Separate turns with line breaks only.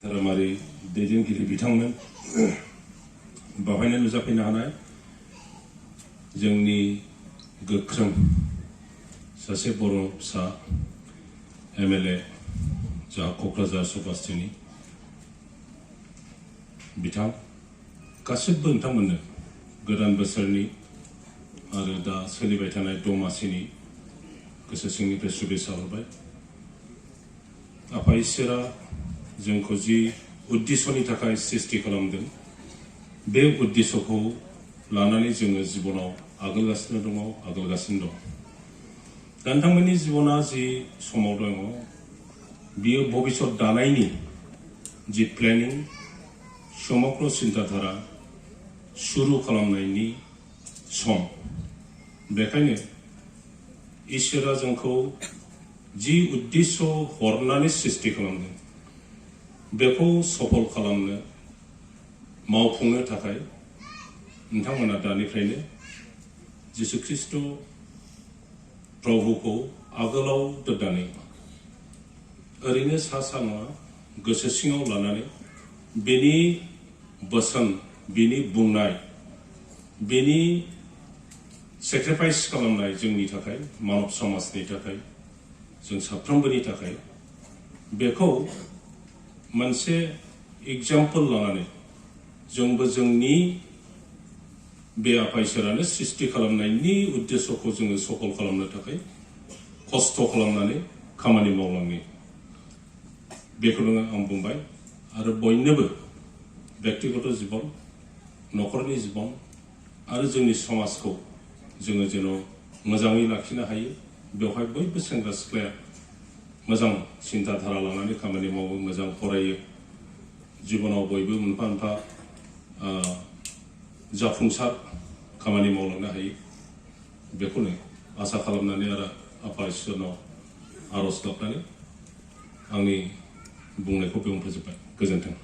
धोरोमारि दैदेनगिरि बिथांमोन बावहायनो नुजाफैनो हानाय जोंनि गोख्रों सासे बर' फिसा एमएलए जा क'क्राझार सभास्थिनि बिथां गासिबो नोंथांमोननो गोदान बोसोरनि आरो दा सोलिबाय थानाय दमासिनि गोसो सिंनिफ्राय शुभेच्छा हरबाय। आफा इसोरा जोंखौ जि उद्देश्यनि थाखाय सृष्टि खालामदों बे उद्देश्यखौ लानानै जोङो जिबनाव आगोलगासिनो दङ। दा नोंथांमोननि जिबना जि समाव दङ बियो भबिष्यत दानायनि जि प्लेनिं समग्र चिन्ताधारा शुरु खालामनायनि सम। बेखायनो इसोरा जोंखौ जि उद्देश्य हरनानै सृष्टि खालामदों बेखौ सफल खालामनो मावफुंनो थाखाय नोंथांमोना दानिफ्रायनो जिसु ख्रीष्ट प्रभुखौ आगोलाव दोननानै ओरैनो सा नङा गोसो सिङाव लानानै बेनि बोसोन बेनि बुंनाय बेनि सेक्रिफाइस खालामनाय जोंनि थाखाय मानब समाजनि थाखाय जों साफ्रोमबोनि थाखाय बेखौ मोनसे एग्जाम्पल लानानै जोंबो जोंनि बे आफा इसोरानो सृष्टि खालामनायनि उद्देश्यखौ जोङो सफल खालामनो थाखाय खस्थ' खालामनानै खामानि मावलांनो बेखौनो आं बुंबाय। आरो बयनोबो व्यक्तिगत जीवन न'खरनि जीवन आरो जोंनि समाजखौ जोङो जेन' मोजाङै लाखिनो हायो बेवहाय बयबो सेंग्रा सिख्लाया मोजां चिन्ताधारा लानानै खामानि मावो, मोजां फरायो, जीवनाव बयबो मोनफा मोनफा जाफुंसार खामानि मावलांनो हायो बेखौनो आसा खालामनानै आरो आफा इसोरनाव आरज गाबनानै आंनि बुंनायखौ बेयावनो फोजोबबाय। गोजोन्थों।